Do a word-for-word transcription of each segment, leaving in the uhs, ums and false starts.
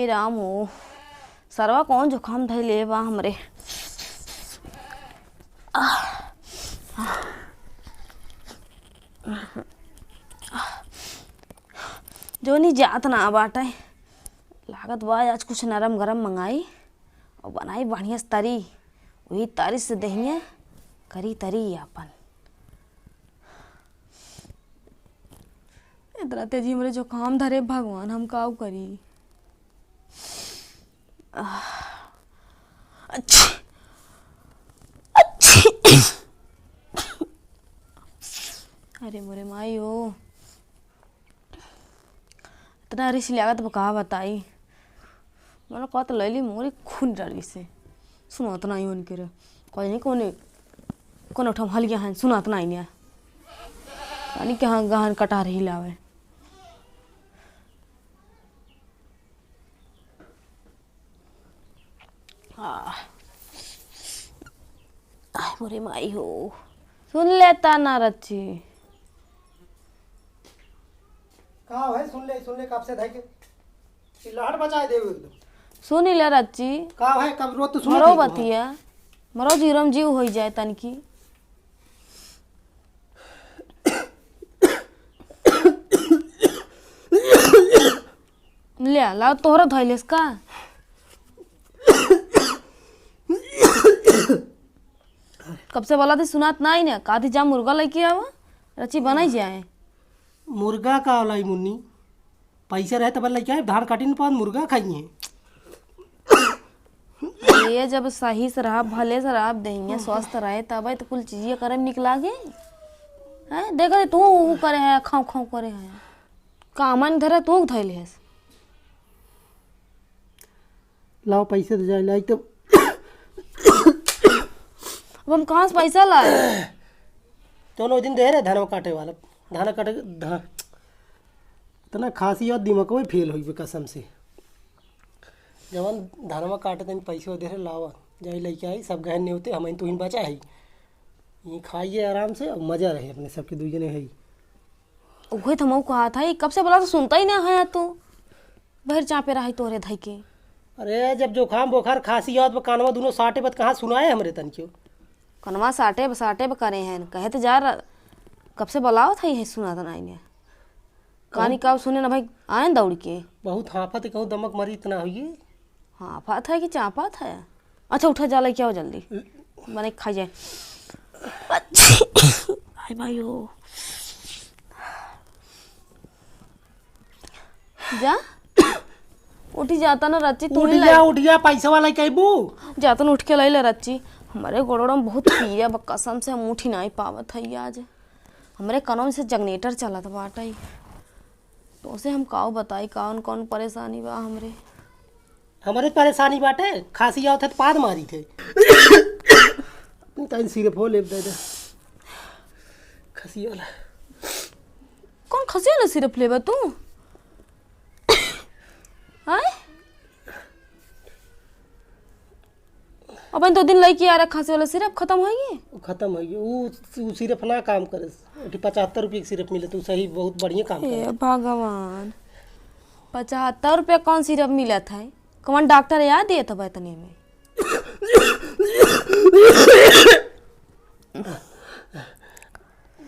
राम हो, सरवा कौन जुकाम धइले बा हमरे। जोनी जात ना बाटे, लागत बा आज कुछ नरम गरम मंगाई और बनाई बढ़िया से तरी, वही तरी से देहिया करी तरी आपन। इतना तेजी हमरे जुकाम धरे, भगवान, हम काऊ करी? आह, अच्छी, अच्छी। अरे मोरे माई हो, इतना रिस लागत बा, का बताई। मन कहत लैली मोरी खून डाली से। सुनो, इतना ही उनके रे। कोई नहीं, कोने, कोने उठम हलिया हैं, सुनो, इतना ही नहीं। पानी के हाँ गहन कटा रही लावे। आह। आय मोरे माई हो। सुन लेता ना रची। का है? सुन ले, सुन ले, कब से धइ के चिल्लाहट मचाए देउ एकदम। सुन ले रची। का है? कब रोज तो सुनत मरो ही तू है। बतिया। मरो जीरम जीव होई जाए तनकी। ले, लाओ, तोहरा धइलेस का? कब से बोला थी, सुनात नाही ना, का थी, जा मुर्गा लेके आवा, रची बनाई जाए। मुर्गा का लाई मुन्नी, पैसा रहे तब लेके आए, धान काटी न पान, मुर्गा खाइए। ये जब सही से रहा, भले से रहा, देहिया स्वस्थ रहे, तब तो कुल चीजें करे में निक लागे। हैं? देखो, तू ऊ करे है, खाऊ खाऊ करे है। कामन धरे तू धइल हेस। लाओ पैसे दे जाए, लाई तो। अब हम कहाँ से पैसा लाए? तो वो दिन दे रहे धान काटे वाला, धान काटे, धा-, इतना खांसी और दिमाग में फेल हुई कसम से। जवन धानवा काटे तनी पैसे दे रहे, लावा, जाई लेके आई, सब गहन नेवते, हम तुहिन बचा है। ये खाइए आराम से और मजा रहे अपने सबके दुई जने है। उहे तो मऊ कहा था, ये कब से बोला तो सुनता ही ना है तू। बहर चापे रही तोहरे धई के। अरे, जब जुकाम, बोखार, खांसी आवत बा, कानवा दुनो साटे बा, त कहाँ सुनाए हमरे तन क्यों? कनवा साटे ब-, साटे ब करे हैं, कहे तो जा र-, कब से बोलावत है, ये सुना तो नहीं ने। कानी कब सुने ना भाई, आए न दौड़ के। बहुत हाफत है, कहूँ दमक मरी इतना हुई। हाफत है कि चापत है? अच्छा, उठा जा, लेके आओ जल्दी। बने खाई जाए। अच्छी। हाय भाई हो। जा। उठी जाता ना रच्ची, तू उठ ही जा, लाई। उठ जा, पैसा वाला कहबू। जाता ना उठ के लाई ले रच्ची। हमारे गोड़ोड़ा में बहुत पीरा बा, कसम से हम उठी नहीं पावत है आज। हमरे कनों से जनरेटर चलत बाटे। तोसे हम काऊ बताई, कौन कौन परेशानी बा हमरे। हमरे परेशानी बाटे, खांसी आवत है त पाद मारी थे। तन सिरप हो लेब दे दे। खसी वाला। कौन खसी वाला सिरप लेबा तू? आय? अपन तो दिन लइके आ रहा खांसी वाला सिरप, खत्म होइए। उ खत्म होइए। उ, उ सिरप ना काम करे। एठी पचहत्तर रुपये के सिरप मिले, तू सही बहुत बढ़िया काम करे। हे भगवान, पचहत्तर रुपये कौन सिरप मिलत है? कौन डॉक्टर याद दिए तो बतने में?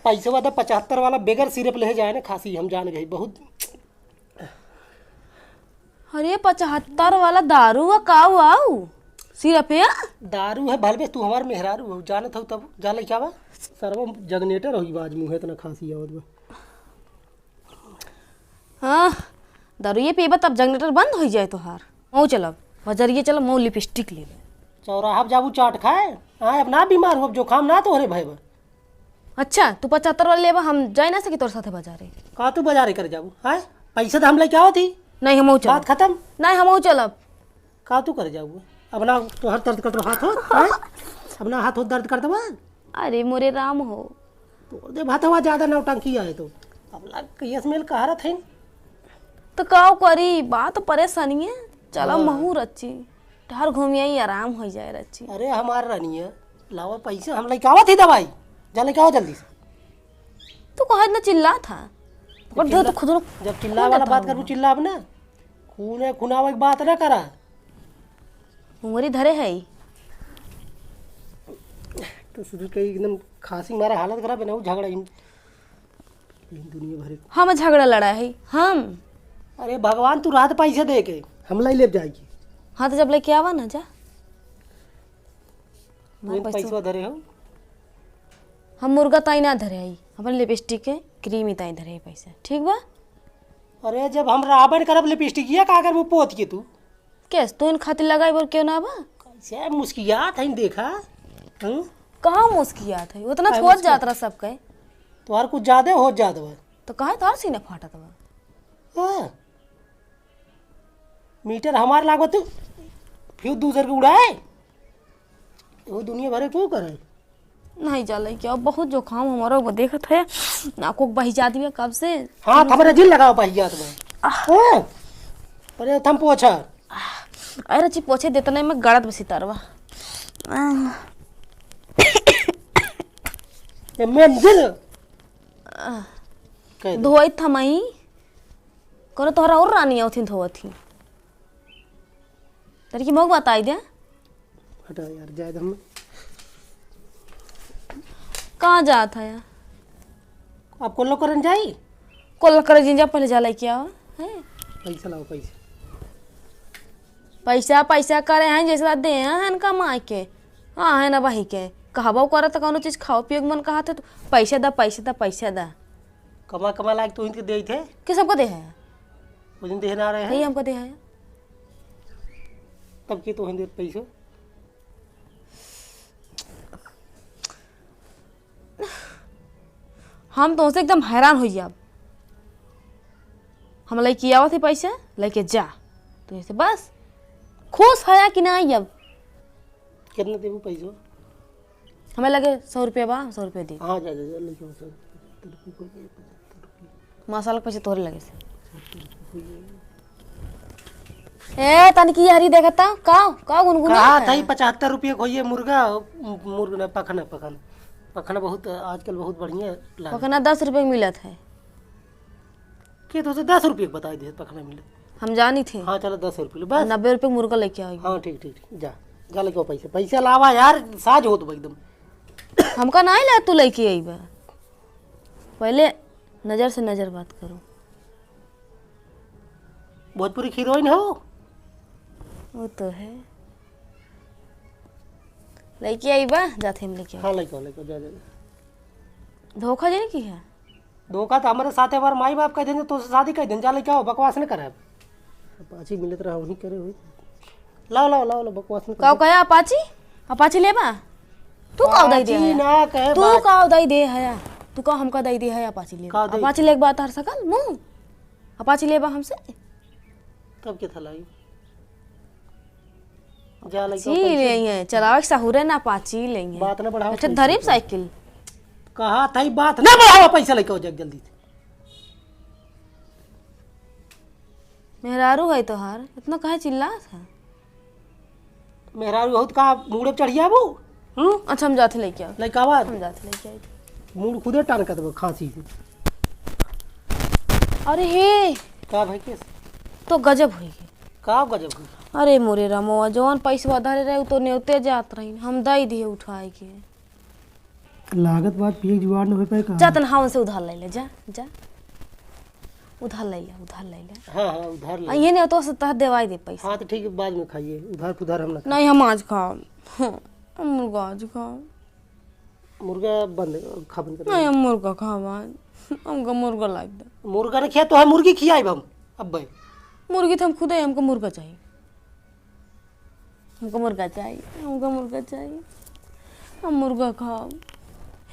पैसे वाला पचहत्तर वाला बेगर सिरप ले जाए ना खांसी, हम जान गए बहुत। अरे, पचहत्तर वाला दारू है, का आऊ? सिरप है? दारू है, भलबे तू हमार मेहरारू हो, जानत हो तब, जा ले क्या बा? सरवा जनरेटर होई बा आज, मुँह इतना खांसी आवत बा। हाँ, दारूए पीबा तब जनरेटर बंद होई जाए तोहार। मऊ चलब, बजरिए चलब, मऊ लिपस्टिक लेबे। चौराहा पे जाबू चाट खाए, हाँ, अब ना बीमार हो, अब जुकाम ना तोहरे भय बा। अच्छा, तू पचहत्तर वाला लेबा, हम जाए ना सकी तोर साथे बाजारे। का तू बाजारे करे जाबू? हैं? पैसा तो हम लेके आवत ही। नहीं, हमहू चलब। बात खत्म। नहीं, हमहू चलब। का तू करे जाबू? अब ना तोहर दर्द करत हाथ हो, हैं? अब ना हाथ हो दर्द करत बा? अरे मोरे राम हो। तोर दे भातवा ज्यादा नौटंकी आए तो। अब ना कहिया से मेल कहा रहत है? तो काऊ करी, बात परेशानी है। चला हाँ। महू रची। ठहर घूमिया ही आराम हो जाए रची। अरे हमार रानिया, लावा पैसा, हम लेके आवत ही दवाई। जा लेके आओ जल्दी से। तू कहे इतना चिल्ला था? पकड़ दे तो चिल्ला-, खुद रो-, जब चिल्ला खोल वाला देता बात हूँ। करबू, चिल्लाब ना। खूने खुनावे के बात ना करा। उंगरी धरे है। तो सुधर के एकदम खांसी मारा हालत खराब है ना, वो झगड़ा ही। दुनिया भर के हम झगड़ा लड़ा है, हम। अरे भगवान, तू रात पैसे दे के हम लाई लेब जाएगी। हाँ, तो जब लेके आवा ना, जा। हमार तू पैसा पैसवा धरे हो? हम मुर्गा ताई ना धरे हई, अपन लिपस्टिक के क्रीम ही ताई धरे हई पैसा, ठीक बा? अरे, जब हम रावण करब लिपस्टिकिया का अगर वो पोत के तू। केस, तू इन खातिर लगाई बोल क्यों ना बा? कैसे मुस्कियात है, देखा? हम्म? कहाँ मुस्कियात है? उतना काहे थोच मुस्कियात? जात रहा सबके। तोहार कुछ ज्यादा हो जात बा। तो काहे तोहार सीना फाटत बा? हाँ। मीटर हमार लागत, फिर दूसर के उड़ाए। वो दुनिया भरे क्यों करे? नहीं जा लइके, अब बहुत जुकाम हमारा वो देखत है, नाको बही जात बा कब से। हाथ हमारे जिन लगाओ बही जात बा। हाँ। अरे थम पोछा। अरे जी पोछे देता नहीं, मैं गड़त बसी तरवा। ए, मेम दिल। कह दे। धोई थमई। कोनो तोहरा और रानी आवथिन धोवत ही। तरी की मौक बताई दे। हटा यार, जाए दे हमें। कहाँ जात है यार? आप कोल्लो करन जाई? कोल्लो करे जिन जा, पहले जा लइके आओ। हैं? पैसा लाओ, पैसा। पैसा, पैसा करे हैं, जैसे दे हैं कमा के। हाँ, है ना वही के। कहबो करत कौनो चीज खाओ पियो के मन कहत है तो पैसा दा, पैसा दा, पैसा दा। कमा, कमा लायक तो इनके देई थे। किस हमको दे है? वो दिन देहे ना रहे हैं। नहीं हमको दे है। तब की तो हिंदी पैसो। हम तो उसे एकदम हैरान हो जाब। हम लइके आवत ही पैसा, लइके जा। तो ऐसे बस खुश है कि नहीं अब? कितना देबू पैसो? हमें लगे सौ रुपया बा, सौ रुपया दे। हाँ, जा, जा, जा, लेके आओ, सौ रुपया, पचहत्तर रुपया। माशाल्लाह, पैसे तोरे लगे से। ए, तनकी हरी देखता, का, का गुनगुना कहा है? था ही पचहत्तर रुपये को ये मुर्गा, मुर्गा ना, पखना, पखना। पखना बहुत, आजकल बहुत बढ़िया लागे। पखना दस रुपये में मिलत है। के तो से दस रुपये के बताई दे, पखना मिले। हम जानी थे। हाँ, चलो, दस रुपये लो, बस। नब्बे रुपये मुर्गा लेके आएगी। हाँ, ठीक, ठीक, ठीक, जा, जा लेके आओ पैसा, पैसा लावा यार, साज हो तो एकदम। हमका नहीं ला, तू लेके आई बा। पहले नजर से नजर बात करो। भोजपुरी हीरोइन हो? वो तो है। लेके आई बा, जाते हम लेके आओ। हाँ, लेके आओ, लेके आओ, जा, जा, जा। धोखा देने की है? धोखा तो हमारे साथ एक बार माई बाप कह देंगे, तो शादी कह देंगे, जा लेके आओ, बकवास नहीं करे। अपाची मिलत रहा, वहीं करे हुई। लाओ, लाओ, लाओ, लाओ, बकवास नहीं का करे। कहे अपाची? अपाची लेबा? तू का दई दे अपाची है? ना कहे तू बात। का दई दे है? तू का हमका दई दे है अपाची लेबा? का दई? अपाची लेके बात हर सकल मुंह। अपाची लेबा हमसे? तब के था लाई? जा लइका, अपाची पैसे ले हैं, चलावे के सहूरे ना, अपाची ले हैं। बात ना बढ़ाओ, अच्छा, पैसे धरिम लेके। साइकिल। कहा था ही बात ना बढ़ाओ, पैसा लेके आओ जा जल्दी से। मेहरारू है तोहार, इतना काहे चिल्लात है? मेहरारू हो तो का मूड़े पे चढ़ जाबू? हम्म? अच्छा, हम जाते लेके आओ। लइका आवा। हम जाते लेके आई। मूड़ खुदे टान कर देबो खांसी से। अरे हे। का भाई केस? तो गजब होई गई। का गजब होई? अरे मोरे रामवा, जौन पैसवा धरे रहे, उ तो नेवते जात रही, हम दई दिए उठाए के। लागत बात पिए के जुगाड़ न हो पाए का? जा तन हावन से उधार ले ले, जा, जा। उधार ले ले, उधार ले ले। हाँ, हाँ, उधार ले आ, ले। ये नहीं तो से तह देवाई दे पैसा। हाँ, तो ठीक है, बाद में खाइए, उधार पुधार हम ना खाए। नहीं, हम आज खाओ। हाँ, हम मुर्गा आज खाओ। मुर्गा बंद, खा बंद कर। नहीं, हम मुर्गा खाओ आज। हमका मुर्गा लाग दे। मुर्गा ने खिया तो है, मुर्गी खियाई हम। अब भाई। मुर्गी तो हम खुदे, हमको मुर्गा चाहिए। हमको मुर्गा चाहिए, हमको मुर्गा चाहिए, हम मुर्गा खाओ।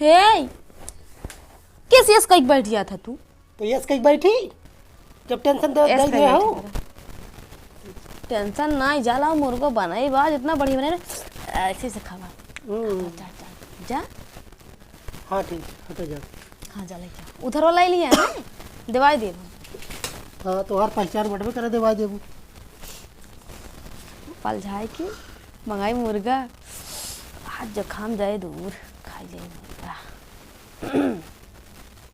हे, कैसे यस कहीं बैठ गया था तू? तो यस कहीं बैठी, जब टेंशन दे, यस दे कहीं दे बैठ हो। गया। टेंशन ना, जाला मुर्गा बनाई बा, जितना बढ़िया बने ना, ऐसे से खावा। हम्म। जा, जा, जा। हाँ, ठीक, हटे जा। हाँ, जा लेके आ। उधर वाला ही लिया है, देवाई देबो। हाँ, तोहार पहचान बटबे करे, देवाई देबो। पल झाए के मंगाई मुर्गा, आज जुकाम जाए दूर, खाई जाए मुर्गा।